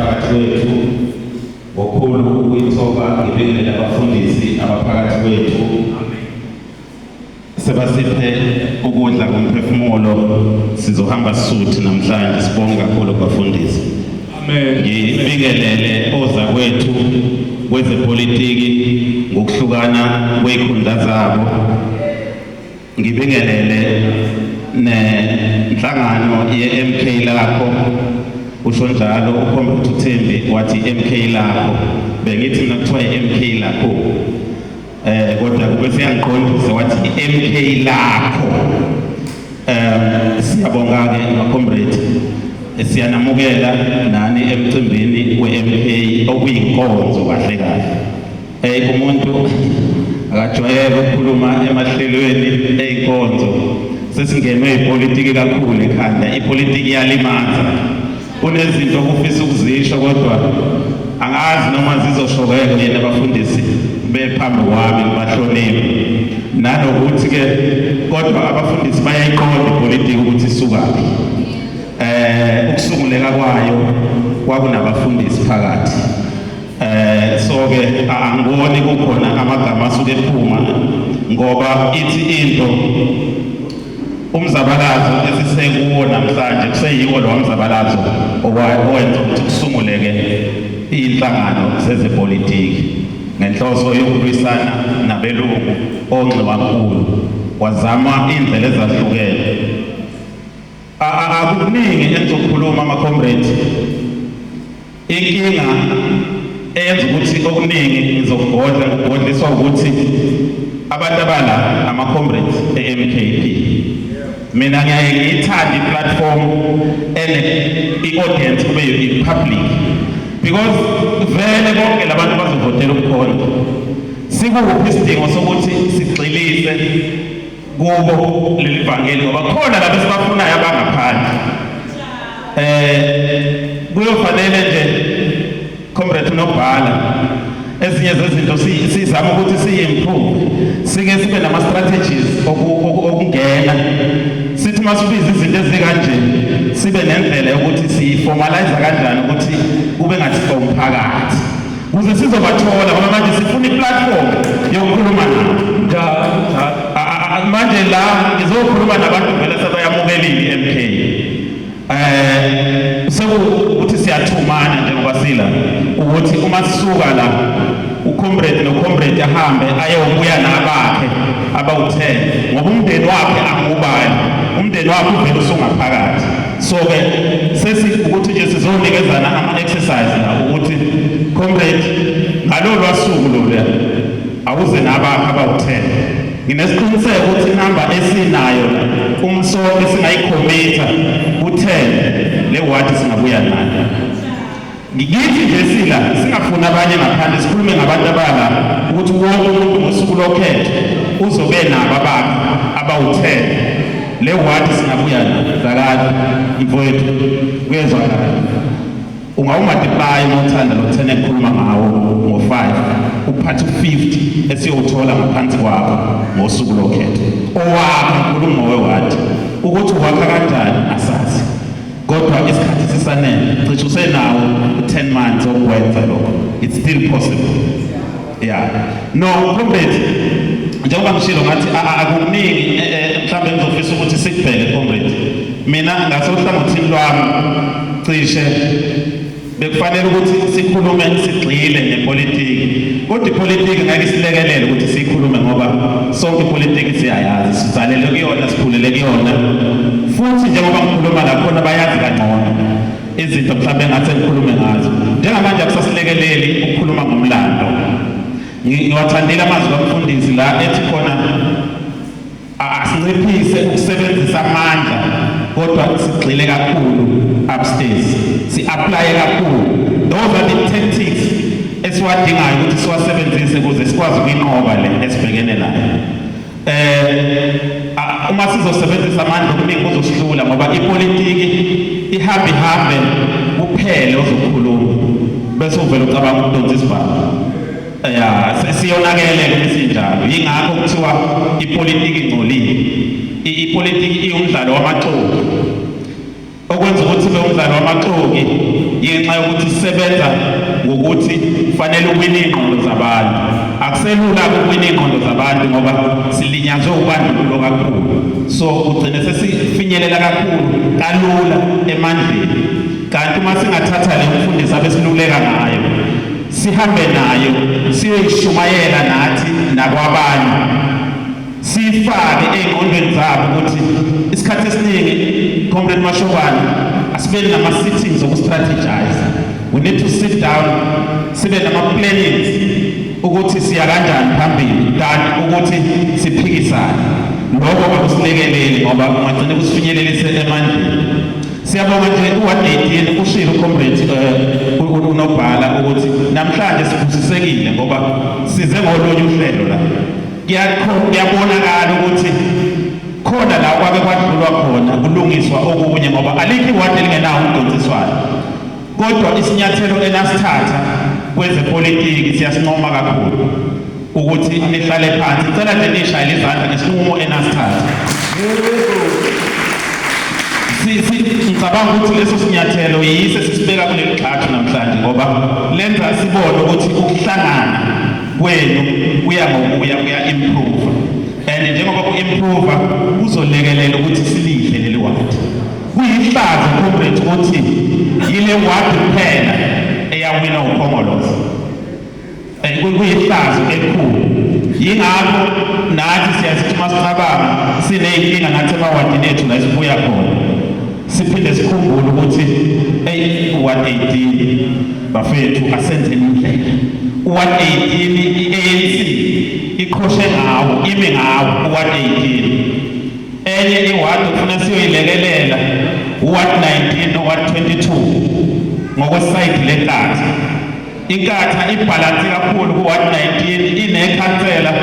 phakathi kwethu. Ngokhulu ukuyithoba ngibingelele abafundisi abaphakathi kwethu. Sebasiphe ukudla komphefumulo, sizohamba sisuthi namhlanje. Sibonga kakhulu kubafundisi. Amen. Ngibingelele ozakwethu kwezepolitiki ngokuhlukana kwezikhundla zabo. Ngibingelele nenhlangano ye-MK lakho, usho njalo ukhomba ukuthi uThembi wathi MK lakho, bengithi mina kuthiwa i-MK lakho, kodwa kube siyangiqondisa wathi i-MK lakho. Siyabonga ke ma-comrade, siyanamukela nani emcimbini we-MK okuyinkonzo kahle kahle. Umuntu akajwayele ukukhuluma emahlelweni eyinkonzo, sesingenwe ipolitiki kakhulu ekhanda. Ipolitiki iyalimaza, kunezinto okufisa ukuzisho kodwa angazi noma zizoshokeka yena abafundisi bephambi kwami, ngibahloniphe nanokuthi ke, kodwa abafundisi bayayiqonda ipolitiki ukuthi isukaphi. Ukusunguleka kwayo kwakunabafundisi phakathi. So ke angiboni kukhona amagama asuke ephuma, ngoba ithi into umzabalazo esisekuwo namhlanje kuseyiwo lo mzabalazo owenza ukuthi kusunguleke inhlangano zezepolitiki ngenhloso yokulwisana nabelungu onxiwankulu. Wazama indlela ezahlukene. Akukuningi engizokhuluma, ama-comrade. Inkinga eyenza ukuthi okuningi ngizokugodla, ngikugodliswa ukuthi abantu abala ama-comrades e-MKP. Mina ngiyaye ngiyithande i-platform ene i-audience kube i-public, because vele bonke labantu bazovotela uMkhonto. Sikuphi isidingo sokuthi sigxilise kubo leli vangeli, ngoba khona laba esibafunayo abangaphandle? Kuyofanele nje, comrade unobhala, ezinye zezinto sizama ukuthi siyi-improve, sike sibe nama-strategies okungena. Sithi uma sibiza izinto ezikanje, sibe nendlela yokuthi siyi-formalize kanjani ukuthi kube ngathi umphakathi, ukuze sizobathola, ngoba manje sifuna i-platform yokukhuluma nabo. Njalo njalo. Manje la ngizokhuluma nabantu vele sebayamukelile i-MK. Sekuthi siyathumana njengoba sila, ukuthi uma sisuka la, ucomrade nocomrade ahambe ayobuya nabakhe abawu-10, ngoba umndeni wakhe angubani, umndeni wakhe uvele usungaphakathi. So ke sesi ukuthi nje sizonikezana ama-exercise la ukuthi, comrade, ngalolu suku loluya awuze nabakhe abawu-10. Nginesiqiniseko ukuthi inamba esinayo la, uma sonke singayikhomitha ku-10, le wadi singabuya nayo. Ngithi nje sila singafuni abanye ngaphandle, sikhulume ngabantu abala, ukuthi wonke umuntu ngosuku lokhetho uzobe nabo abakhe abawu-10, le wadi singabuya nayo. Zakade mfowethu, kuyezwakala, ungawumultiply uma uthanda lo 10 engikhuluma ngawo ngo-5, uphathe u-50 esiyowuthola ngaphansi kwakho ngosuku lokhetho. Owakho, ngikhuluma ngowewadi. Ukuthi uwakha kanjani asazi, kodwa isikhathi sisanele, cishe usenawo u-10 months okwenza lokho. It's still possible, yeah. No comrade, njengoba ngishilo ngathi akukuningi mhlawumbe ngizofisa ukuthi sikubheke, comrade. Mina ngasohlangothini lwami, cishe bekufanele ukuthi sikhulume sigxile nepolitiki, kodwa ipolitiki ngeke isilekelele ukuthi siyikhulume, ngoba sonke ipolitiki siyayazi, sizalelwe kuyona, sikhulele kuyona. Futhi njengoba ngikhuluma la, khona bayazi kangcono izinto mhlawumbe engathi ngikhulume ngazo njengamanje. Akusasilekeleli ukukhuluma ngomlando. Ngiwathandile amazwi kamfundisi la ethi khona asinciphise ukusebenzisa amandla, kodwa sigxile kakhulu upstairs, si-applye kakhulu. Those are the tactics esiwadingayo ukuthi siwasebenzise ukuze sikwazi ukuyinqoba le esibhekene nayo. Uma sizosebenzisa amandla okuningi kuzosihlula, ngoba ipolitiki ihambe ihambe kuphele ozokhuluma, bese uvela ucabanga ukudonsa isibhamu. Ya, siyonakele ke sinjalo. Yingakho kuthiwa ipolitiki ingcolile. Ipolitiki iwumdlalo wamaxoki. Okwenza ukuthi ube umdlalo wamaxoki Ngenxa yokuthi sisebenza ngokuthi kufanele uwine iy'ngqondo zabantu. Akuselula ukuwina iy'ngqondo zabantu ngoba silinyazwe ubandlululo kakhulu. So ugcine sesifinyelela kakhulu kalula emandleni. Kanti uma singathatha le mfundiso abesiluleka ngayo, sihambe nayo siyoyishumayela nathi nakwabanye, siyifake ey'ngqondweni zabo ukuthi isikhathi esiningi, Comrade Mashobane, asibeni nama-sittings oku-strategize. We need to sit down, sibe nama-plannings ukuthi siya kanjani phambili than ukuthi siphikisane. Lokho akusilekeleli ngoba ungagcina kusifinyelelise emandleni. Siyabonga nje u-ward 18 ushilo uComrade unobhala ukuthi namhlanje sibusisekile ngoba size ngolunye uhlelo la. Kuyabonakala ukuthi khona la kwake kwadlulwa khona kulungiswa okunye ngoba alikho iwadi elingenawo umdonsiswano. Kodwa isinyathelo enasithatha kwezepolitiki siyasincoma kakhulu ukuthi nihlale phansi. Ngicela nje nishayele izandla ngesinqumo enasithatha. Ngicabanga ukuthi leso sinyathelo yise sisibeka kuleli gxathu namhlanje ngoba lenza sibone ukuthi ukuhlangana kwenu kuya ngokuya kuya improve, and njengoba ku-improve kuzolekelela ukuthi silidle leli wadi. Kuyihlazo, comrade, ukuthi yile wadi kuphela eyawina uKhongolose. Kuyihlazo elikhulu. Yingakho nathi siyazithi uma sicabanga siney'nkinga nathi emawadini ethu la esibuya khona, siphinde sikhumbule ukuthi eyi, u-ward 18 bafethu, asenzeni indlela. U-ward 18 i-ANC iqhoshe ngawo, ime ngawo u-ward 18. Enye iwadi ufuna siyoyilekelela u-ward 19 no-ward 22 ngokwesayidi leNkatha. Inkatha ibhalansi kakhulu ku-ward 19, inekhansela,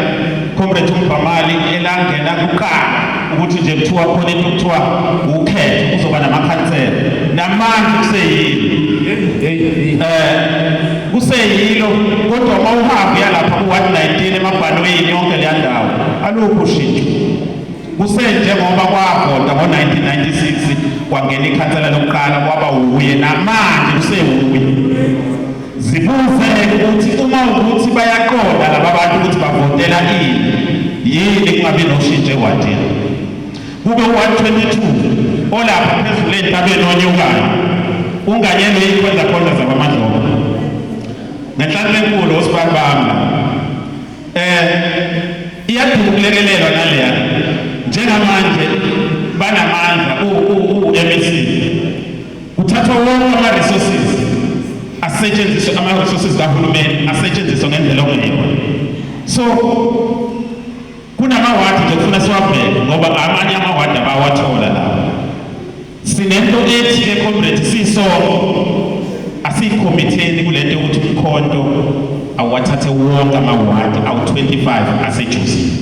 Comrade uMbhamali, elangena kuqala ukuthi nje kuthiwa khona into kuthiwa ukhetho kuzoba namakhansela, namanje kuseyilo. Kuseyilo, kodwa uma uhamba uya lapha ku-ward 19 emabhanoyini, yonke leya ndawo alukho ushintsho, kusenjengoba kwavota ngo-1996 kwangena ikhansela lokuqala kwaba wuye, namanje kusewuye. Zibuze ukuthi uma ukuthi bayaqonda laba bantu ukuthi bavotela ini, yini kungabi noshintsho ewadini? Kube u-122 olapha phezulu entabeni onyukayo unganyelwe ikhonza zakwaMadlongo ngenhlanhla enkulu osibani bami. Iyadinga ukulekelelwa naleya. Njengamanje banamandla u-MEC, kuthathwa wonke ama-resources asetshenziswe, ama-resources kahulumeni asetshenziswe ngendlela okungeyona. So kunamawadi nje kufuna siwabheke ngoba amanye amawadi abawathola lawo. Sinento ethi-ke, comrade, sisonke asiyikhomitheni kule nto yokuthi umkhonto awuwathathe wonke amawadi awu-25 aseJozini.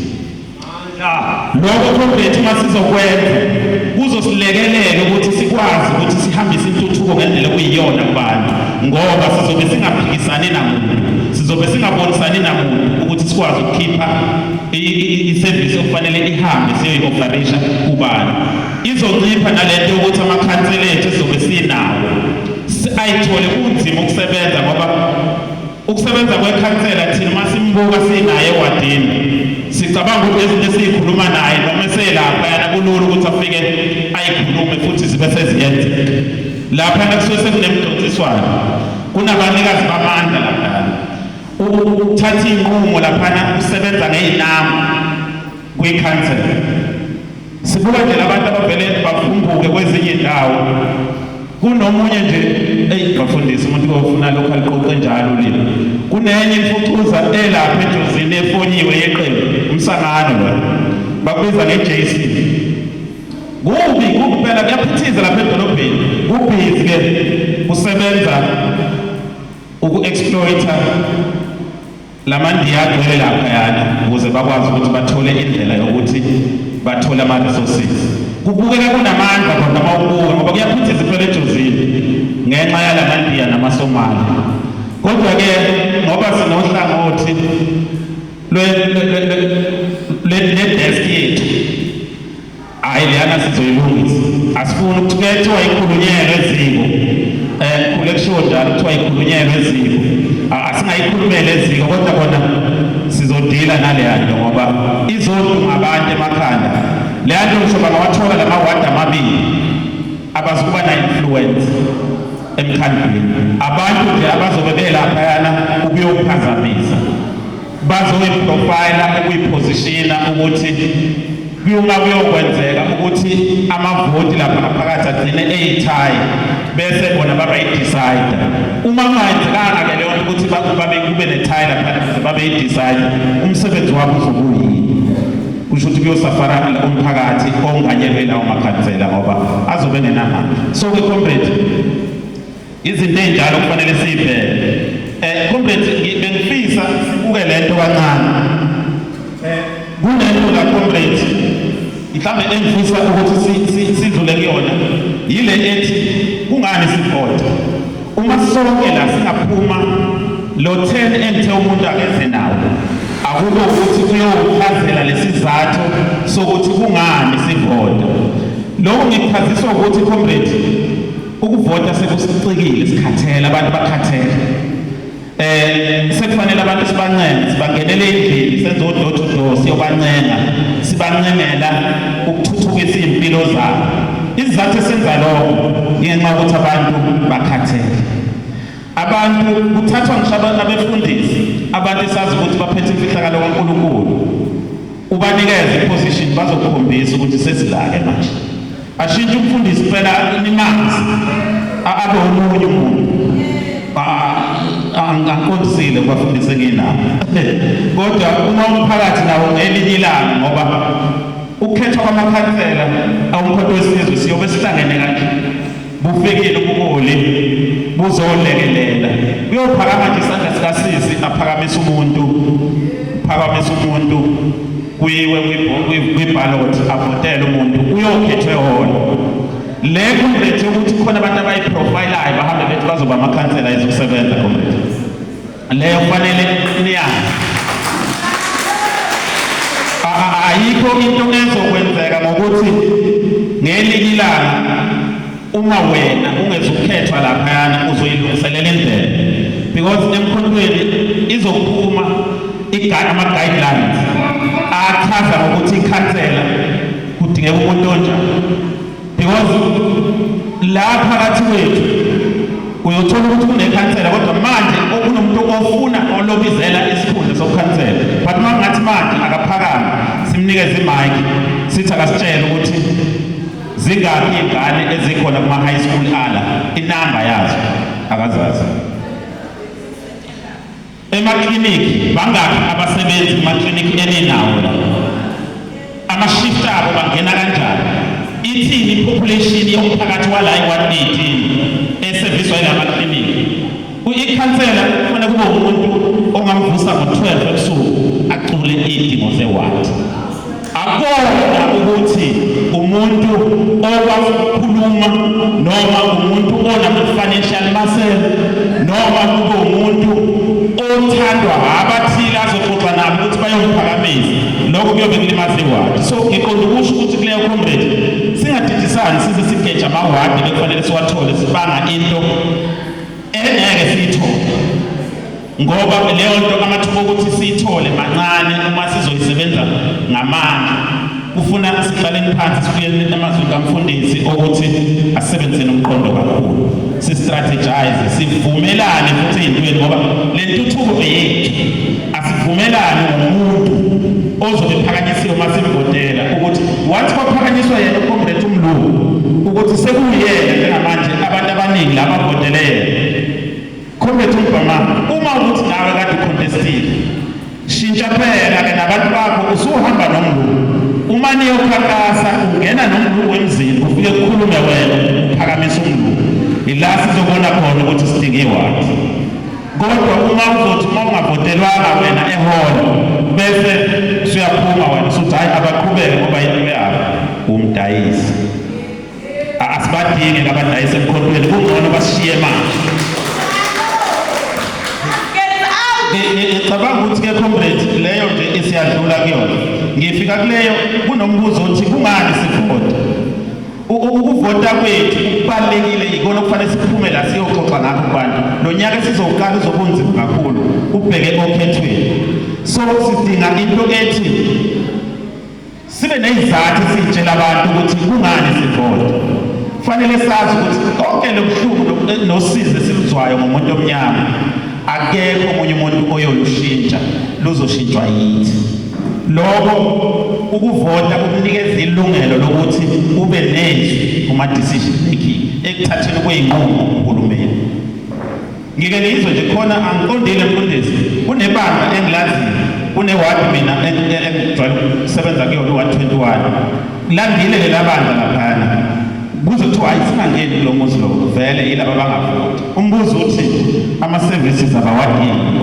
Lokho, comrade, uma sizokwenza kuzosilekelela ukuthi sikwazi ukuthi sihambise intuthuko ngendlela okuyiyona kubantu ngoba sizobe singaphikisani namuntu, sizobe singabonisani namuntu ukuthi sikwazi ukukhipha isevisi okufanele ihambe siyoyi-offerisha kubantu. Izoncipha nalento yokuthi amakhansela ethu esizobe sinawo ayithole kunzima ukusebenza ngoba ukusebenza kwekhansela thina uma simbuka sinaye ewadini sicabanga ukuthi izinto esiyikhuluma naye noma eselapha yana kulula ukuthi afike ayikhulume futhi zibe seziyenzeka. Laphana kusuke sekunemidonsiswano, kunabanikazi bamandla laphana. Ukuthatha iy'nqumo laphana kusebenza ngey'namba kwikhansela. Sibuka nje labantu abavele bavumbuke kwezinye indawo. Kunomunye nje, eyi bafundisi, umuntu ofuna lokhu aliqoqe njalo ulimi. Kunenye imfucuza elapha eJozini efonyiwe yeqembu umsangano lo, bakubiza nge-JC. Kubi kuphela, kuyaphithiza lapha edolobheni, kubhizi ke kusebenza uku-exploita lamandiya agcwele laphayana ukuze bakwazi ukuthi bathole indlela yokuthi bathole ama-resources. Kubukeka kunamandla khona uma ubuka ngoba kuyaphithiza impela eJozini ngenxa yalamandiya namaSomali. Kodwa-ke ngoba sinohlangothi le-desk yethu, hhayi leyana sizoyilungisa. Asifuni ukuthi kuyethiwa ikhulunyelwe eziko. Khule kushiwo njalo kuthiwa ikhulunyelwe eziko. Asingayikhulumeli eziko kodwa kona sizodila naleya nto ngoba izodunga abantu emakhanda. Leya nto ngisho bangawathola lamawadi amabili abazukuba na-influence emkhandlwini. Abantu nje abazobe belaphayana ukuyophazamisa bazoyiprofayila ukuyiphozishina ukuthi kuyuma kuyokwenzeka ukuthi amavoti lapha ngaphakathi agcine eyithayi bese bona baba yi-decide. Uma kungayenzekanga-ke leyo nto ukuthi babe kube nethayi lapha babe yi-decide, umsebenzi wabo uzobuyini? Kusho ukuthi kuyosafara umphakathi onganyelwe lawo makhansela ngoba azobe engenamandla. So-ke comrade, izinto ey'njalo kufanele siyibheke. Comrade, bengifisa sibuke le nto kancane. Kunento la comrade mhlambe engifisa ukuthi sidlule kuyona, yile ethi kungani sivota. Uma sonke la singaphuma lo 10 engithe umuntu akeze nawo, akukho ukuthi kuyochazela lesizathu sokuthi kungani sivota. Lokho ngikuchaziswa ukuthi comrade, ukuvota sekusicikile, sikhathele, abantu bakhathele. Sekufanele abantu sibancenge, sibangenele endlini, senze o-door to door, siyobancenga, sibancengela ukuthuthukisa iy'mpilo zabo. Isizathu esenza lokho ngenxa yokuthi abantu bakhathele. Abantu kuthathwa ngisho abefundisi, abantu esazi ukuthi baphethe imfihlakalo kaNkulunkulu, ubanikeze iposition bazokukhombisa ukuthi sesilake manje. Ashintshe umfundisi phela nimazi abe omunye umuntu. Angiqondisile kubafundisi enginabo, kodwa uma umphakathi nawo ngelinye ilanga, ngoba ukukhethwa kwamakhansela awumkhonto wesizwe siyobe sihlangene kanje, bufikile ubuholi buzolekelela, kuyophakama nje isandla sikasisi aphakamise umuntu, phakamise umuntu kuyiwe kwi-ballot avotele umuntu uyokhethwa ehholo. Le comrade yokuthi khona abantu abayiprofilayo bahambe bethi bazoba amakhansela ezokusebenza, comrade, leyo kufanele niyazi ayikho into ezokwenzeka ngokuthi ngelinye ilanga uma wena ungezukukhethwa laphayana uzoyilungiselela indlela, because emkhontweni izophuma ama-guidelines achaza ngokuthi ikhansela kudingeka umuntu onjani, because la phakathi kwethu uyothola ukuthi kunekhansela kodwa manje kunomuntu ofuna olobizela isikhundla sokukhansela, but uma kungathi manje akaphakame simnikeze imayiki sithi akasitshele ukuthi zingaki iy'ngane ezikhona kuma-high school ala, inamba yazo akazazi. Emakliniki bangaki abasebenzi kumakliniki eninawo la, ama-shift abo bangena kanjani, ithini i-population yomphakathi wala i-118 eseviswa yila makliniki. Ikhansela kufanele kube umuntu ongamvusa ngo-12 ebusuku acule iy'dingo zewadi. Akona ukuthi umuntu okwazi ukukhuluma noma umuntu onama-financial muscle noma kube umuntu othandwa abathile azoxoxa nabo ukuthi bayomphakamisa, lokho kuyobe kulimaza iwadi. So ngiqonda ukusho ukuthi kuleyo comrade singadidisani size sigeje amawadi bekufanele siwathole, sibanga into engeke siyithole, ngoba leyo nto amathuba okuthi siyithole mancane uma sizoyisebenza ngamandla. Kufuna sihlaleni phansi sifike emazwini kamfundisi ukuthi asisebenzise umqondo kakhulu, si-strategize, sivumelane futhi ey'ntweni, ngoba le ntuthuko eyethu. Asivumelane ngomuntu ozobe ephakanyisiwe uma simvotela, ukuthi once kwaphakanyiswa yena ucomrade umlungu ukuthi sekuyena njengamanje abantu abaningi laba bavotele yena. Comrade umbhama, uma ukuthi nawe kade ucontestile, shintsha phela-ke nabantu bakho, usuhamba nomlungu. Uma niyokhankasa ungena nomlungu emzini, ufike kukhulume wena uphakamisa umlungu, ila sizobona khona ukuthi sidinga iwadi. Kodwa uma uzothi uma ungavotelwanga wena ehholo bese usuyaphuma wena usuthi hhayi abaqhubeke ngoba into yabo, umdayisi. Asibadingi labadayisi emkhontweni, kungcono basishiye manje. Get out! Ngicabanga ukuthi-ke comrade leyo nje isiyadlula kuyona. Ngifika kuleyo kunombuzo othi kungani sivota. Ukuvota kwethu kubalulekile, ikona okufanele siphume la siyoxoxa ngakho kubantu. Lo nyaka esizowuqala uzobunzima kakhulu, ubheke okhethweni. So sidinga into ethi sibe nezizathu esitshela abantu ukuthi kungani sivota. Kufanele sazi ukuthi konke lobuhlungu nosizi esiluzwayo ngomuntu omnyama, akekho omunye umuntu oyolushintsha, luzoshintshwa yithi. Lokho ukuvota kukunikeza ilungelo lokuthi ube nezwi kuma-decision making, ekuthatheni kwey'nqumo uhulumeni. Ngike ngizwe nje khona, angiqondile mfundisi, kunebandla engilaziyo, kunewadi mina engijwayele ukusebenza kuyona, u-ward 21. Landile lela bandla laphayana, kuze kuthiwa hayi, singangeni kulo muzi lo, vele yilaba abangavoti. Umbuzo uthi ama-services abawadingi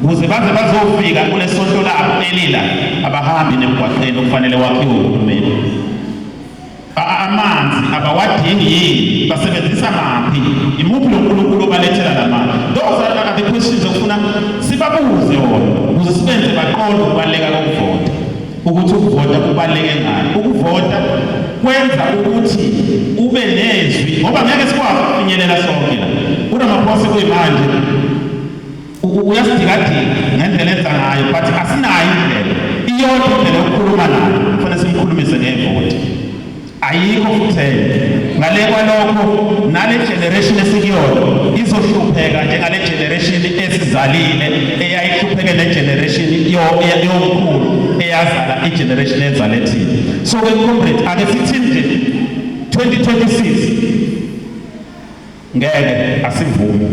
kuze baze bazofika kule sonto labo elila, abahambi nemgwaqeni okufanele wakhiwe uhulumeni. Amanzi abawadingi yini? Basebenzisa maphi? Imuphi lo nkulunkulu obalethela la manzi? Those are the questions okufuna sibabuze wona ukuze sibenze baqonde ukubaluleka kokuvota, ukuthi ukuvota kubaluleke ngani. Ukuvota kwenza ukuthi ube nezwi, ngoba ngeke sikwazi ukufinyelela sonke la. KuRamaphosa kuyimanje uyasidikadika ngendlela enza ngayo, but asinayo indlela iyodwa, indlela yokukhuluma nayo kufanele simkhulumise ngevoti, ayikho futhi enye. Ngale kwalokho, nale generation esikuyona izohlupheka njengale generation esizalile eyayihlupheke, ne generation yomkhulu eyazala i-generation ezale thina. So ke comrade, ake sithini nje, 2026 ngeke asivumi,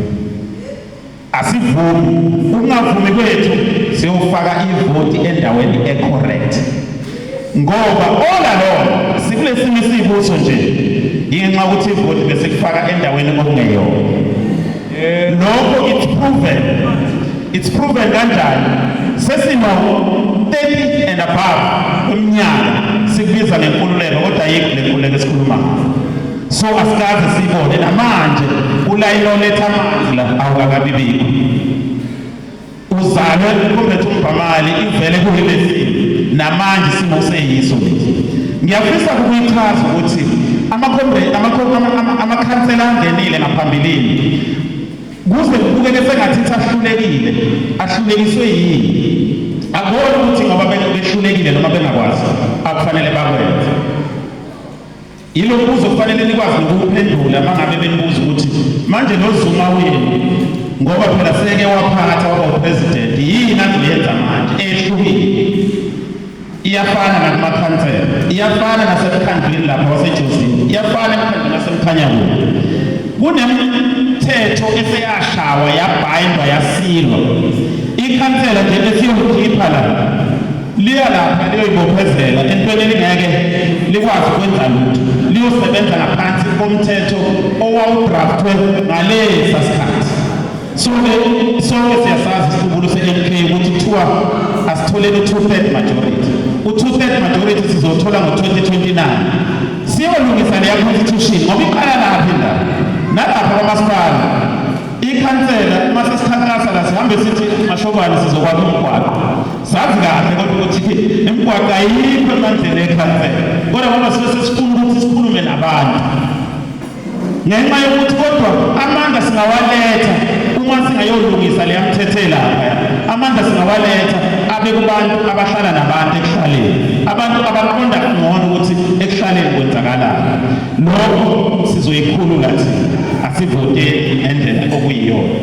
asivumi. Ukungavumi kwethu, siyofaka ivoti endaweni e-correct, ngoba all along sikulesimo esikuso nje ingenxa yokuthi ivoti bese kufaka endaweni okungeyona. Lokho it's proven. It's proven kanjani? Sesino 30 and above kweminyaka sikubiza ngenkululeko, kodwa ayikho le nkululeko esikhuluma ngayo. So asikaze siyibone. Namanje ulayini oletha amanzi la awukakabibikho. Uzalwe ucomrade uMbhamali, ivele kuyilesimo, namanje isimo seyiso lesi. Ngiyafisa ukuyichaza ukuthi amakhansela angenile ngaphambilini, kuze kubukeke sengathi ahlulekile, ahlulekiswe yini? Akubona ukuthi ngoba behlulekile noma bengakwazi akufanele bakwenze. Yilo mbuzo kufanele nikwazi nokuwuphendula uma ngabe benibuza ukuthi manje lo Zuma wenu, ngoba phela seke waphatha waba upresident, yini azoyenza manje ehlukile? Iyafana nakumakhansela, iyafana nasemkhandlwini lapha waseJozini, iyafana emkhandlwini waseMkhanyakude. Kunemithetho eseyashawa, yabhayindwa, yasilwa. Ikhansela nje esiyolikhipha la liya lapha liyoyibophezela entweni elingeke likwazi ukwenza lutho, liyosebenza ngaphansi komthetho owawudraftwe ngalesa sikhathi. Sonke sonke siyasazi isiqubulo se-MK ukuthi kuthiwa asitholeni u-two-third majority. U-two-third majority sizowuthola ngo-2029, siyolungisa leya constitution, ngoba iqala lapha indaba nalapha kwamasipala. Ikhansela, uma sesikhankasa la, sihambe sithi mashobane sizokwakha umgwaqo, sazi kahle kodwa ukuthi imigwaqo ayikho emandleni ekhansela, kodwa ngoba sisuke sesifuna ukuthi sikhulume nabantu, ngenxa yokuthi kodwa amandla singawaletha uma singayolungisa leya mthetho elapha. Amandla singawaletha abe kubantu abahlala nabantu ekuhlaleni, abantu abaqonda kungcono ukuthi ekuhlaleni kwenzakalani. Lokho sizoyikhulula thina. Asivoteni ngendlela okuyiyona.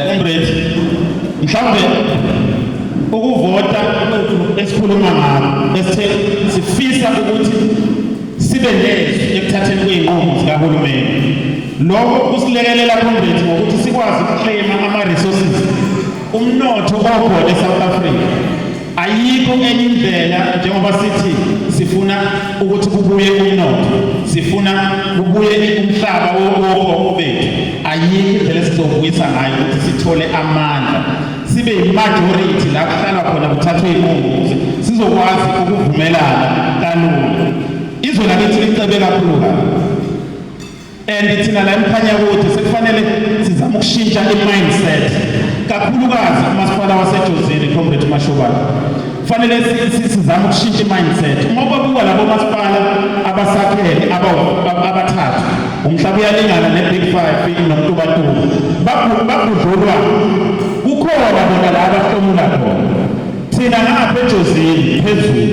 Comrade, mhlawumbe ukuvota esikhuluma ngakho, esithe sifisa ukuthi sibe nezwi ekuthatheni kwey'nqumo zikahulumeni, lokho kusilekelela comrade ngokuthi sikwazi ukuclaima ama-resources, umnotho okhona e-South Africa. Ayikho enye indlela, njengoba sithi sifuna ukuthi kubuye umnotho, sifuna kubuye umhlaba wokhokho bethu, ayikho indlela esizobuyisa ngayo ukuthi sithole amandla, sibe yi-majority la kuhlalwa khona kuthathwe iy'nqumo, ukuze sizokwazi ukuvumelana kalula. Izwe lakithi licebe kakhulu kabi, and thina la eMkhanyakude sekufanele sizame ukushintsha i-mindset, kakhulukazi umasipala waseJozini. Comrade Mashobane, Kufanele sizame ukushintsha i-mindset. Uma ubabuka labo masipala abasakhele abathathu, umhlaba uyalingana ne-Big Five noMtubatuba, bagudlulwa kukhona bona la abahlomula khona. Thina ngapha eJozini phezulu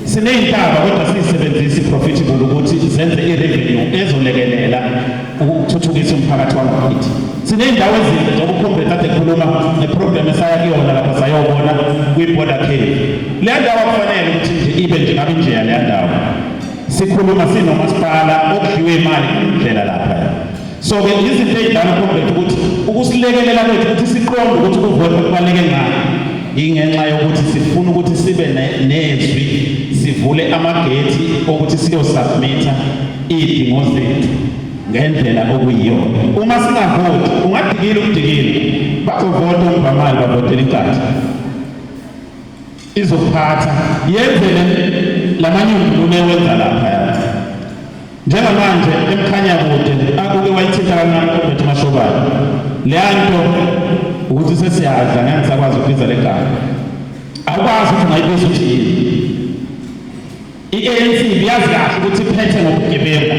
siney'ntaba, kodwa siyisebenzisi profitable ukuthi zenze i-revenue ezolekelela ukuthuthukisa umphakathi wangakithi. Siney'ndawo ezinhle, njengoba uComrade kade ekhuluma nge-program esaya kuyona lapha, sayobona kwi-border cave. Leya ndawo akufanele ukuthi nje ibe nje ngabe njeya leya ndawo. Sikhuluma sinomasipala okudliwe imali indlela lapha. So-ke izinto ey'dala, Comrade, ukuthi ukusilekelela kwethu ukuthi siqonde ukuthi ukuvota kubaluleke ngani, ingenxa yokuthi sifuna ukuthi sibe nezwi, sivule amagethi okuthi siyosubmitha iy'dingo zethu ngendlela okuyiyona. Uma singavoti, ungadikile ukudikile, bazovota umbamali, bavotela iNkatha izophatha yenzele lamanyundululu ewenza lapha. Yathi njengamanje eMkhanyakude akuke wayithinta kancane uBetty Mashobane leya nto, ukuthi sesiyadla, ngeke ngisakwazi ukubiza le gama, awukwazi ukuthi ungayibiza ukuthi yini. I-ANC iyazi kahle ukuthi iphethe ngobugebengu.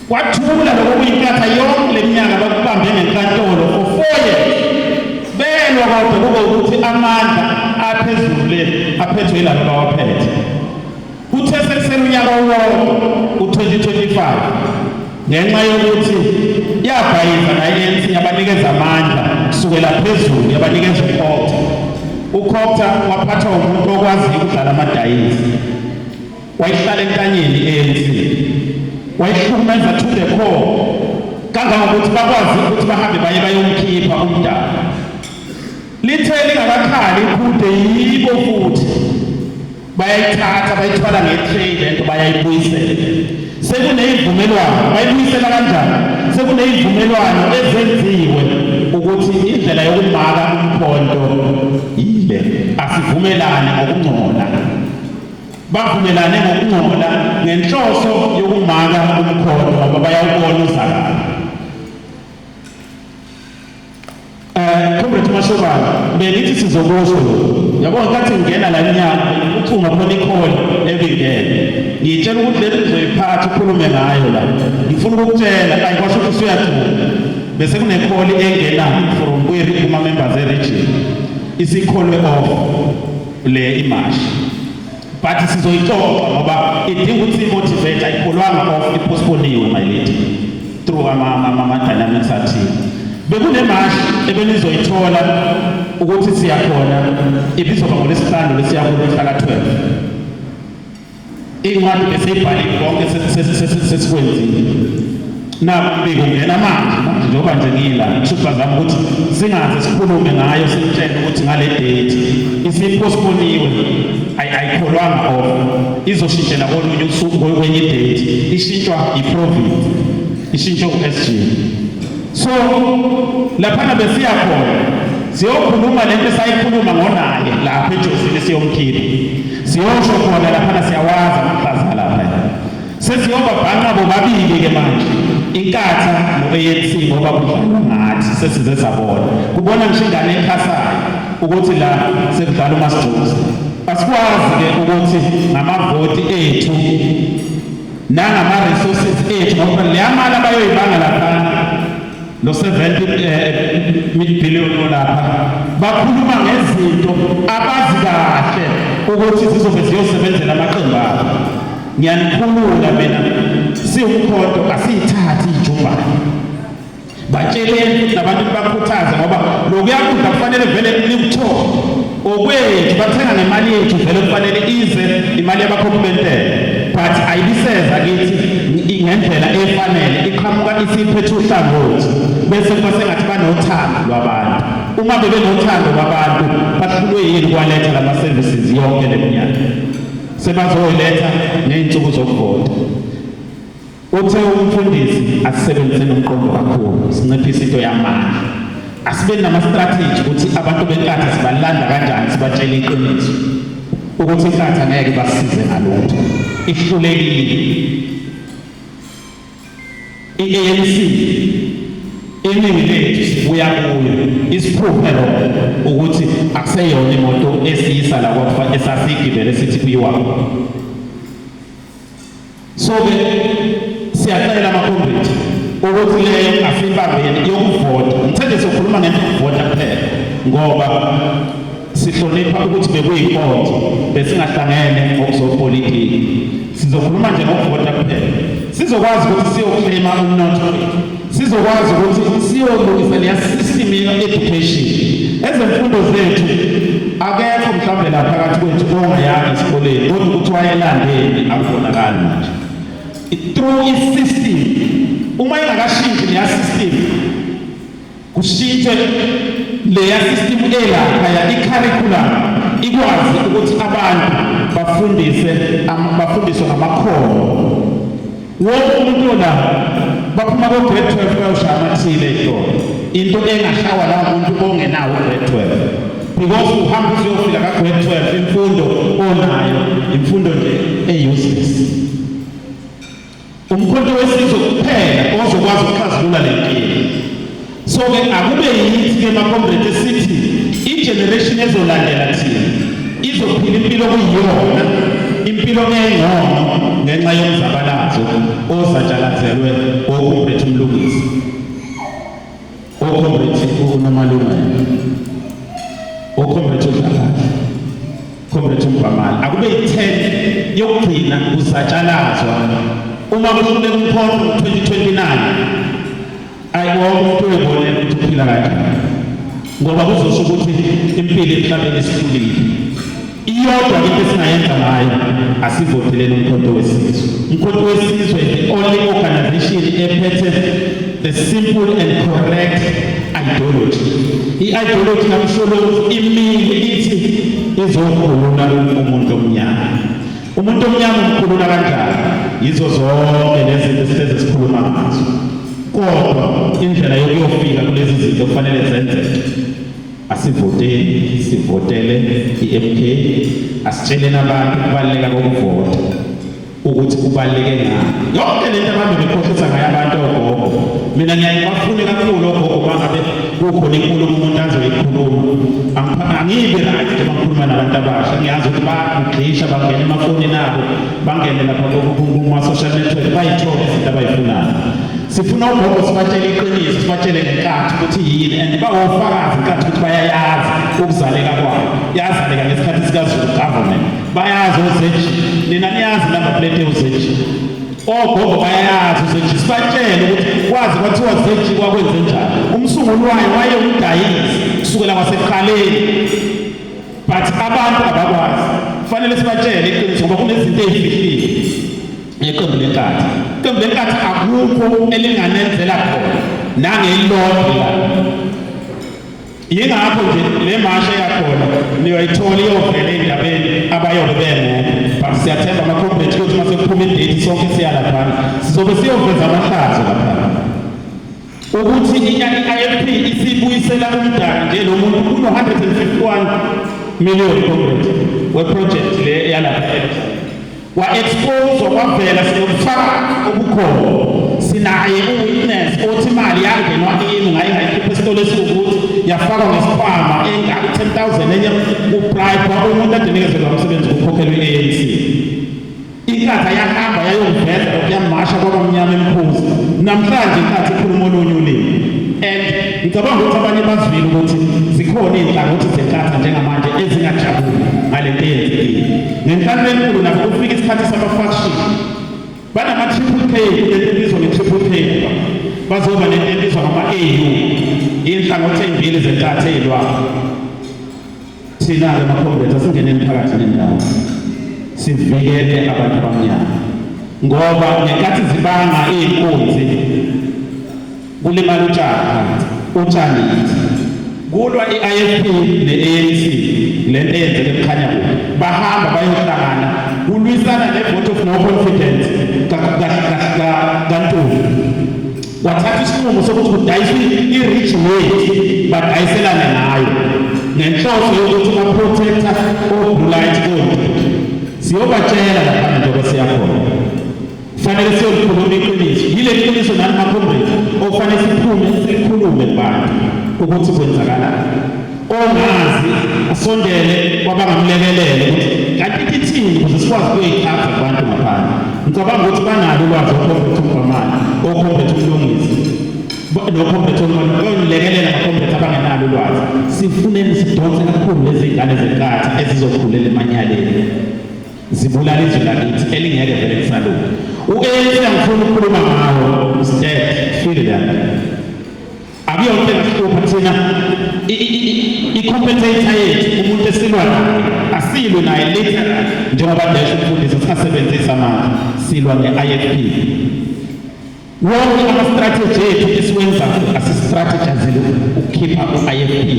Kwathula lokho kuyiNkatha yonke leminyaka, bakubambe ngenkantolo for 4 years belwa, kodwa kube ukuthi amandla aphezulu le aphethwe yilabo abawaphethe. Kuthe sekusele unyaka owodwa, u-2025, ngenxa yokuthi yabhayiza na-ANC, yabanikeza amandla kusukela phezulu, yabanikeza uCogta. UCogta waphathwa umuntu okwaziyo ukudlala amadayisi, wayihlala entanyeni i-ANC, wayihlukumeza to the core, kangangokuthi bakwazi ukuthi bahambe baye bayomkhipha umdala. Lithe lingakakhali iqhude, yibo futhi bayayithatha, bayithwala nge-train lento, bayayibuyisela. Sekuney'vumelwano, bayibuyisela kanjani? Sekuney'vumelwano ezenziwe ukuthi indlela yokumaka umkhonto yile, asivumelane ngokungcola. Bavumelane ngokungcola ngenhloso yokumaka umkhonto, ngoba bayawubona uzakala. Comrade Mashobane, bengithi sizokusho lokhu. Yabo, ngenkathi ngingena la eminyango, ucingo khona, i-call ebingene. Ngiyitshela ukuthi lento uzoyiphatha ukhulume ngayo la. Ngifuna ukukutshela, ayikwasho ukuthi usuyajula. Bese kune-call engena from kuma members e-region. Isikholwe off le imashi. But sizoyixoxa ngoba idinga ukuthi i-motivate, ayikholwanga off, i-postponiwe, my lady, through ama dynamics athile. Bekunemashi ebenizoyithola ukuthi siyakhona, ibizoba ngolwesihlanu lesiya kulo mhla ka-12. Iy'ncwadi beseyibhaliwe, konke sesikwenzile. Naku umbiko ungena manje manje njengoba nje ngila, kusho ukuthi bazama ukuthi singaze sikhulume ngayo, simtshele ukuthi ngale date isipostponiwe, ayikholwanga off, izoshintshela kolunye usuku, kwenye date, ishintshwa i-province, ishintshwe u-SG. So laphana besiya khona siyokhuluma lento esayikhuluma ngonaye lapha eJozini, siyomkhipha, siyosho khona laphana, siyawazi amaplaza lapha. Sesiyobabhanqa bobabili-ke manje, iNkatha no-ANC, ngoba kudlalwa ngathi. Sesize sabona, kubona ngisho ingane ekhasayo ukuthi la sekudlala uMasigcozi. Asikwazi-ke ukuthi ngamavoti ethu nangama-resources ethu, ngoba leya mali abayoyibanga laphana, lo 70 billion lapha, bakhuluma ngezinto abazi kahle ukuthi zizobe ziyosebenzela amaqembu abo. Ngiyanikhulula mina, siwumkhonto, asiyithathi ijumbane. Batsheleni futhi nabantu, bakhuthaze, ngoba lokuya kudla kufanele vele nikuthole okwethu. Bathenga ngemali yethu, vele kufanele ize imali yabakhokhi bentela, but ayibiseza kithi ngendlela efanele, iqhamuka isiphethe uhlangothi, bese kuba sengathi banothando lwabantu. Uma bebenothando lwabantu, bahlulwe yini kwaletha lama services yonke leminyaka? Sebazoyiletha ngey'nsuku zokuvota. Uthe umfundisi asisebenzise umqondo kakhulu, sinciphise into yamandla, asibe nama-strategy ukuthi abantu beNkatha sibalanda kanjani, sibatshele iqiniso ukuthi iNkatha ngeke basize ngalutho, ihlulekile i-ANC. Iningi lethu sibuya kuyo isiphuphe lokho ukuthi akuseyona imoto esiyisa la kwakufa esasigibele sithi kuyiwa. So ke siyacela ama-comrade ukuthi leyo asiyibambeni yokuvota. Ngithe sokhuluma ngento yokuvota kuphela ngoba sihlonipha ukuthi bekuyinkonzo, besingahlangene ngokuzopolitiki. Sizokhuluma nje ngokuvota kuphela. Sizokwazi ukuthi siyoklima umnotho wethu, sizokwazi ukuthi siyolungisa leya system ye-education, ezemfundo zethu. Akekho mhlawumbe la phakathi kwethu ongayanga esikoleni, kodwa ukuthi wayelandeni akubonakali manje through i-system. Uma ingakashintshi leya system, kushintshwe leya system elaphaya, i-curriculum ikwazi ukuthi abantu bafundise bafundiswe ngamakhono. Wonke umuntu la baphuma ko-grade 12 bayoshaya amathile ey'tolo, into engashawa la muntu ongenawo grade 12, because uhamba uzuyofika ka-grade 12, imfundo onayo imfundo nje e-useless. Umkhonto wesizwe kuphela ozokwazi ukuxazulula le nkinga. So-ke akube yithi-ke ma-comrade esithi i-generation ezolandela thina izophila impilo okuyiyona, impilo engcono, ngenxa yomzabalazo ozatshalazelwe o-comrade uMlungisi, o-comrade uNomalungelo, o-comrade uDlakadla, comrade uMbhamali. Akube yi-10 yokugcina kuzatshalazwa. Uma kuhluleka umkhonto ngo-2029, ayi, wonke umuntu uyobonela ukuthi uphila kanjani, ngoba kuzosho ukuthi impilo emhlabeni isihlulile. Iyodwa into esingayenza ngayo, asivoteleni uMkhonto Wesizwe. Umkhonto Wesizwe is the only organization ephethe the simple and correct ideology. I-ideology kaMsholozi imile, ithi izokhulula umuntu omnyama. Umuntu omnyama umkhulula kanjani? Yizo zonke lezi zinto esihlezi sikhuluma ngazo, kodwa indlela yokuyofika kulezi zinto kufanele zenzeke. Asivoteni, sivotele i-MK. Asitsheleni abantu ukubaluleka kokuvota, ukuthi kubaluleke ngani. Yonke lento abantu bekhohlisa ngayo abantu, ogogo, mina ngiyaye bafune kakhulu ogogo. Uma ngabe kukhona inkulumo umuntu azoyikhuluma, angibi right nje uma ngikhuluma nabantu abasha. Ngiyazi ukuthi bayagxisha, bangena emafonini abo, bangene lapha kuma-social network, bayithole izinto abayifunayo. Sifuna ogogo sibatshele iqiniso, sibatshele ngenkathi ukuthi yini, and bawofakazi inkathi ukuthi bayayazi ukuzaleka kwayo. Yazaleka ngesikhathi sikaZulu government. Bayazi ozeji, nina niyazi number plate yozeji. Ogogo bayayazi uzeji. Sibatshele ukuthi kwazi kwathiwa zeji kwakwenze njani, umsunguli wayo waye umdayisi kusukela kwasekuqaleni, but abantu abakwazi. Kufanele sibatshele iqiniso ngoba kunezinto ey'fihlile ngeqembu leNkatha. Iqembu leNkatha akukho elinganenzela khona nangelilodwa la. Yingakho nje le mashe yakhona niyoyithola, iyovela ey'ndabeni abayobe bengekho, but siyathemba ama-comrade ukuthi uma sekuphuma i-date sonke siya laphana, sizobe siyoveza amahlazo laphana ukuthi i-IFP isibuyisela umdaka nje. Lo muntu kuno-151 million, comrade, we-project le yalapha wa-expose, kwavela, sinobufakazi obukhona, sinaye u-witness othi imali yangenwa kimi, ngaye ngayikhipha esitolo esiwukuthi, yafakwa ngesikhwama engaka 10,000, enye u-bribe umuntu ade nikezelwa umsebenzi kukhokhelwa i-ANC. Inkatha yahamba yayongiveza lokhu, yamasha kwabamnyama emkhuzi. Namhlanje inkathi ikhuluma olunye ulimi, and ngicabanga ukuthi abanye bazwile ukuthi zikhona iy'nhlangothi zenkatha njengamanje ezingajabuli ngale nto eyenzekile. Ngenhlanhla enkulu nabo kufika isikhathi sama-faction, banama-triple K, lento ebizwa nge-triple K, bazoba nento ebizwa ngama-AU, iy'nhlangothi ey'mbili zenkatha ey'lwayo. Thina-ke ma-comrades, asingeneni phakathi nendawo, sivikele abantu abamnyama, ngoba ngenkathi zibanga iy'nkunzi kulimala utshani phansi, utshani yithi. Kulwa i-IFP ne-ANC, lento eyenzeke kukhanya kubi, bahamba bayohlangana kulwisana ne-vote of no confidence kaNtuli. Wathatha isinqumo sokuthi kudayiswe i-region yethu, badayiselane ngayo ngenhloso yokuthi ba-protecta o-blue light koNtuli. Siyobatshela laphana njengoba siyakhona. Kufanele siyolikhuluma iqiniso. Yile qiniso nani ma-comrades okufanele siphume sikhulume kubantu ukuthi kwenzakalani. Ongazi asondele kwabangamlekelele ukuthi kanti ithini ukuze sikwazi ukuyichaza kubantu ngaphandle. Ngicabanga ukuthi banalo ulwazi o-comrade uMgwamane, o-comrade uMlungisi, no-comrade oMngwane, bayonilekelela ama-comrades abangenalo ulwazi. Sifuneni sidonse kakhulu lezi ngane zeNkatha ezizokhulela emanyaleni. Zibulala izwe lakithi elingeke vele lisalunga. U-ANC angifuni ukukhuluma ngawo, is dead, feel that. Akuyona into engasihlupha thina, i-competitor yethu, umuntu esilwa naye, asilwe naye literally njengoba desho umfundisi, singasebenzisi amandla, silwa ne-IFP. Wonke ama-strategy ethu esiwenzayo asi-strategizele ukukhipha u-IFP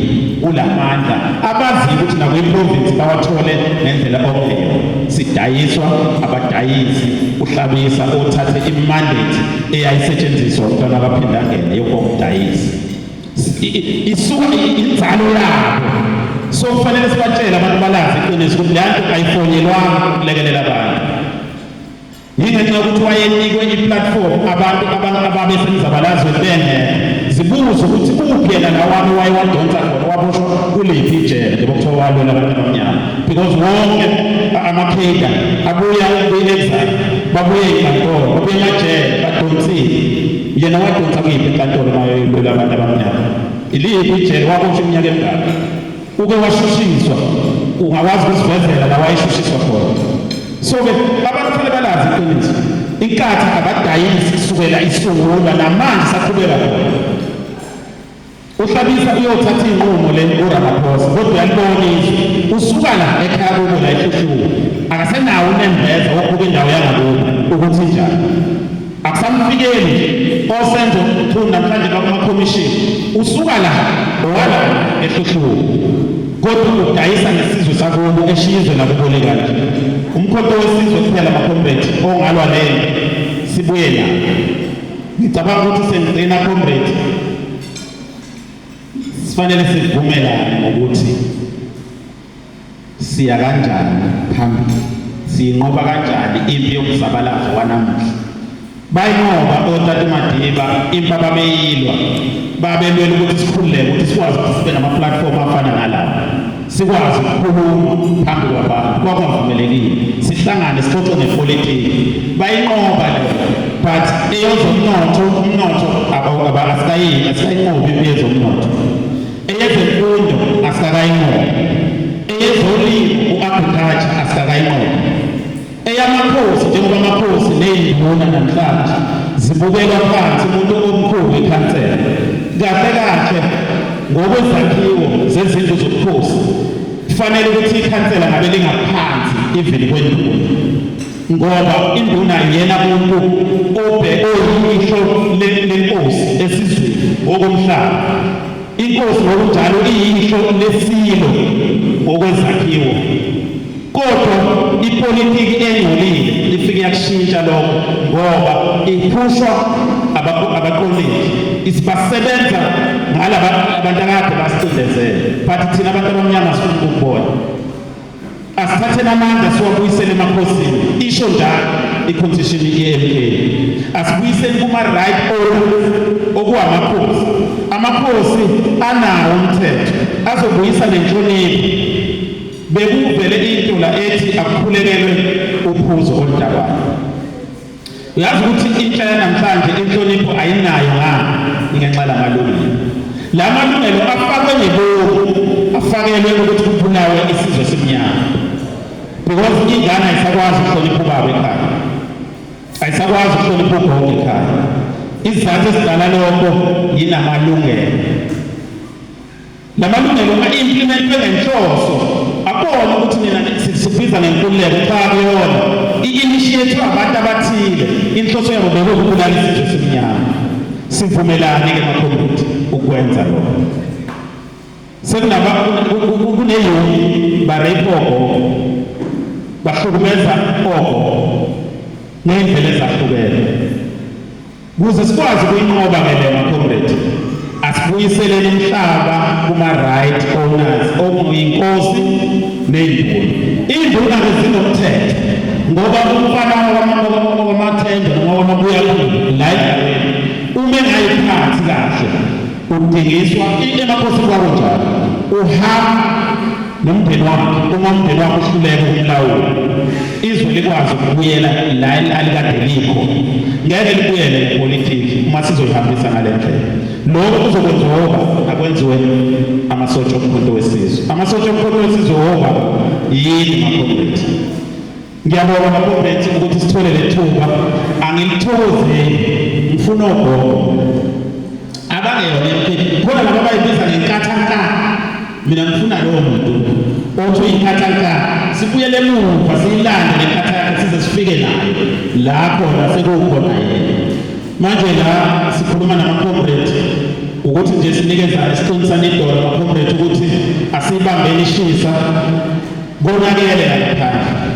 kulamandla abaziyo ukuthi nakwi-province bawathole ngendlela okungeyona. Sidayiswa abadayisi, uHlabisa othathe i-mandate eyayisetshenziswa umntwana kaPhindangene yokudayisa. Isuka inzalo yabo. So kufanele sibatshele abantu balazi iqiniso ukuthi le nto ayifonyelwanga ukulekelela abantu. Yingenxa yokuthi wayenikwe i-platform abantu ababesemzabalazweni bengekho. Zibuze ukuthi uphi yena lawami wayewadonsa khona, waboshwa kuliphi ijele njengoba kuthiwa walwela abantu abamnyama. Because wonke amakheda abuya kwi-exile, babuye enkantolo, babuye emajele, badonsile. Yena wadonsa kuyiphi inkantolo uma eyolwela abantu abamnyama? Iliphi ijele? Waboshwa iminyaka emingaki? Uke washushiswa, ungakwazi ukusivezela la wayeshushiswa khona? So-ke abantu kufanele balazi iqiniso. Inkatha abadayisi kusukela isungulwa namanje saqhubeka khona. UHlabisa uyothatha iy'nqumo le kuRamaphosa, kodwa uyalibona izwe. Usuka la ekhaya kubo la eHluhluwe, akasenawo unembeza wokubuka indawo yangakubo ukuthi injani. Akusamfikeli nje osenzo Mchunu namhlanje bakumakhomishini, usuka la owala eHluhluwe, kodwa udayisa ngesizwe sakubo, eshiya izwe lakubo likanje. Umkhonto Wesizwe kuphela ma-comrade ongalwa lempi sibuye nayo. Ngicabanga ukuthi sengigcina, comrade, sifanele sivumelane ngokuthi siya kanjani phambili, siyinqoba kanjani impi yomzabalazo wanamuhla. Bayinqoba otata uMadiba impi ababeyilwa, babelwela ukuthi sikhululeke, ukuthi sikwazi ukuthi sibe nama-platform afana nalawa, sikwazi ukukhuluma phambi kwabantu. Kwakungavumelekile sihlangane sixoxe ngepolitiki. Bayinqoba leyo, but eyozomnotho, umnotho asikayinqobi impi yezomnotho. Eyezemfundo asikakayinqobi, eyezolimo, u-agriculture, asikakayinqobi, eyamakhosi, njengoba amakhosi ney'nduna namhlanje zibukelwa phansi. Umuntu omkhulu ikhansela, kahle kahle ngokwezakhiwo zezindlu zobukhosi kufanele ukuthi ikhansela ngabe lingaphansi even kwenduna, ngoba induna yena muntu obe oyihlo lenkosi esizweni ngokomhlaba. Inkosi ngokunjalo iyihlo lesilo ngokwezakhiwo, kodwa ipolitiki engcolile ifike yakushintsha lokho ngoba iphushwa abaqondile, isibasebenza ngalaba abantu akade basicindezele. But thina abantu abamnyama sifuna ukubona. Asithatheni amandla siwabuyisele emakhosini, isho njalo i-constitution ye-MK. Asibuyiseni kuma-right owners okuwamakhosi. Amakhosi anawo umthetho azobuyisa nenhlonipho. Bekuvele into la ethi akukhulekelwe uphuzo oludakwayo. Uyazi ukuthi intsha yanamhlanje inhlonipho ayinayo ngani? Ingenxa lamalungelo. La malungelo afakwe ngebomu, afakelwe ukuthi kubulawe isizwe simnyama, because ingane ayisakwazi ukuhlonipha ubaba ekhaya, ayisakwazi ukuhlonipha ugogo ekhaya. Isizathu esidala lokho yinamalungelo. Lamalungelo a-implementwe ngenhloso abona ukuthi nina sibiza ngenkululeko, cha, kuyona i-initiate abantu abathile, inhloso yabo bekuyukubulala isizwe simnyama. Sivumelane-ke ma-comrade ukwenza lokho. Sekunaba kuneyuni ba-rape ogogo, bahlukumeza ogogo ngey'ndlela ezahlukene. Ukuze sikwazi ukuyinqoba-ke le, ma-comrade, asibuyiseleni umhlaba kuma-right owners okuyinkosi ney'nduna. Iy'nduna-ke zinomthetho, ngoba umfana wamaThenjwa noma Omabuya la endaweni uma engayiphathi kahle udingiswa emakhosini kwakunjalo, uhamba nomndeni wakhe. Uma umndeni wakhe uhluleka ukumlawula, izwe likwazi ukubuyela la alikade likho, ngeke libuyele ngepolitiki uma sizoyihambisa ngale ndlela. Lokho kuzokwenziwa oba akwenziwe amasotsha omkhonto wesizwe. Amasotsha omkhonto wesizwe oba yini, ma-comrade? Ngiyabonga, ma-comrade, ukuthi sithole le thuba. Angilithokozeli, ngifuna ogogo abangeyona MK khona laba abayibiza ngenkathanka. Mina ngifuna lowo muntu othi uyinkathanka, sibuyele emuva siyilande le nkatha yakhe size sifike nayo la khona sekukhona yena. Manje la sikhuluma nama-comrade ukuthi nje sinikezane, siqinisane idolo, ama-comrade, ukuthi asiyibambeni ishisa, konakele la ngaphandle.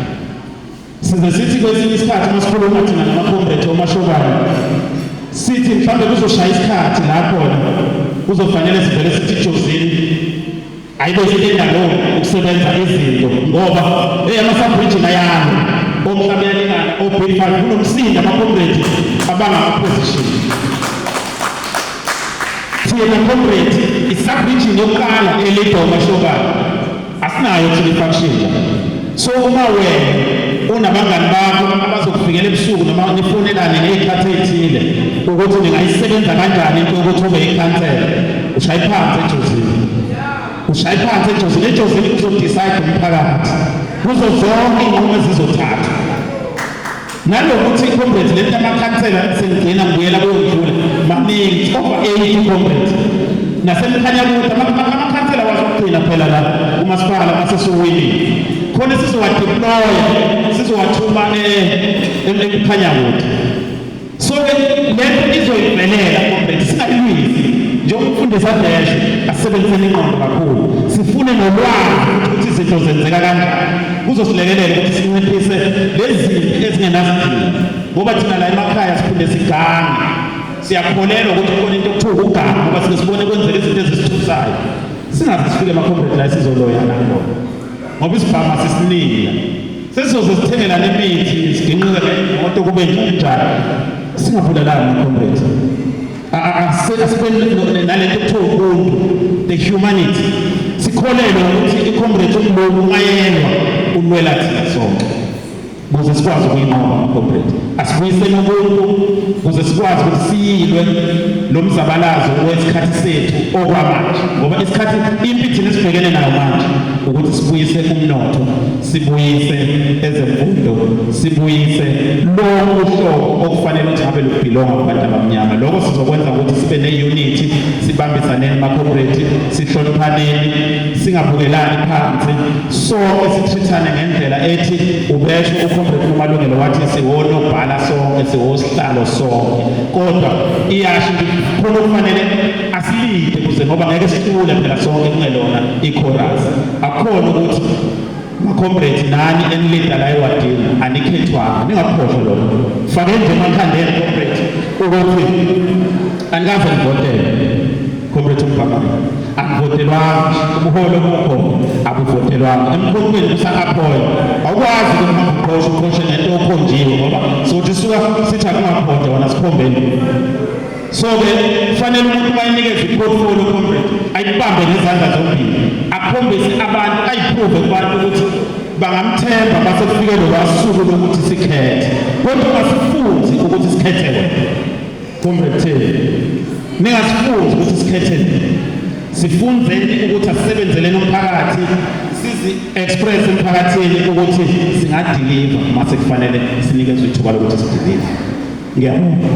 Size sithi kwesinye isikhathi uma sikhuluma thina nama-comrade omashobane, sithi mhlawumbe kuzoshaya isikhathi la khona kuzofanele sivele sithi Jozini ayibe endawo ukusebenza izinto, ngoba hey, ama-sub-region ayalo omhlaba uyalingana, o-big five kunomsindo, ama-comrade abangama-position. Thina, comrade, i-sub-region yokuqala elidwa umashobane, asinayo thina i-faction la. So uma wena unabangani bakho abazokufikela ebusuku noma nifonelane ngey'khathi ey'thile ukuthi ningayisebenza kanjani into yokuthi ube yikhansela, ushaye phansi eJozini, ushaye phansi eJozini. EJozini kuzo-decide umphakathi kuzo zonke iy'nqumo ezizothathwa. Nalokuthi, comrades, lento amakhansela, sengigcina ngibuyela kuyondlula, maningi, over 80, comrades, nasemkhanya kude amakhansela wazokugcina phela la kumasipala masesuwinile khona sizowa-deploya, sizowathuma emkhanya kude. So-ke lento izoyivelela, comrades, singayilwisi njengomfundisi adeshe. Asebenziseni ingqondo kakhulu, sifune nolwazi ukuthi izinto zenzeka kanjani, kuzosilekelela ukuthi sinciphise lezi zinto ezingenasidingo, ngoba thina la emakhaya siphinde sigange. Siyakholelwa ukuthi kukhona into okuthiwa ukuganga, ngoba sike sibone kwenzeka izinto ezisithusayo. Singaze sifike ema-comrade la sizoloyana khona, ngoba isibhamu asisiningi la, sesizoze sithengelane imithi, siginqike ngemoto, kube njani. Singabulalani, ma-comrade. Asibe nalento ekuthiwa ubuntu, the humanity. Sikholelwe ukuthi i-comrade umlungu mayelwa ulwela thina sonke ukuze sikwazi ukuyinqoba. Ma-comrade, asibuyiseni ubuntu ukuze sikwazi ukuthi siyilwe lo mzabalazo wesikhathi sethu okwamanje, ngoba isikhathi impi thina esibhekene nayo manje ukuthi sibuyise umnotho, sibuyise ezemfundo, sibuyise lonke uhlobo okufanele ukuthi ngabe lu-belonga kubantu abamnyama. Lokho sizokwenza ukuthi sibe ne-unity, sibambisaneni, ma-comrade, sihloniphaneni, singabukelani phansi, sonke si-treat-ane ngendlela ethi ubesho u-comrade uMalungelo wathi siwonobhala sonke, siwosihlalo sonke, kodwa iyasho ukuthi khona okufanele asilide kuze, ngoba ngeke sihlule phela sonke kungelona i-chorus. Akukhona ukuthi, ma-comrade, nani enilida la ewadini anikhethwanga, ningakhohlwa lokho. Fake nje emakhandeni, comrade, ukuthi anikaze nivotele. Comrade uMgabane, akuvotelwanga, ubuholi obukhona abuvotelwanga. Emkhontweni kusa-appoint, awukwazi ukuhamba uqhoshe uqhoshe ngento okhonjiwe, ngoba sothi suka sithi akungakhonjwa wona sikhombeni. So-ke kufanele umuntu uma enikeza i-portfolio, comrade, ayibambe ngezandla zombili, akhombise abantu, ayi-prove kubantu ukuthi bangamthemba base kufike lolwa suku lokuthi sikhethe. Kodwa ungasifunzi ukuthi sikhethe wena, comrade Thembi, ningasifunzi ukuthi sikhethe nina. Sifunzeni ukuthi asisebenzeleni umphakathi, sizi-express emphakathini ukuthi singa-deliver uma sekufanele sinikezwe ithuba lokuthi si-deliver. Ngiyabonga.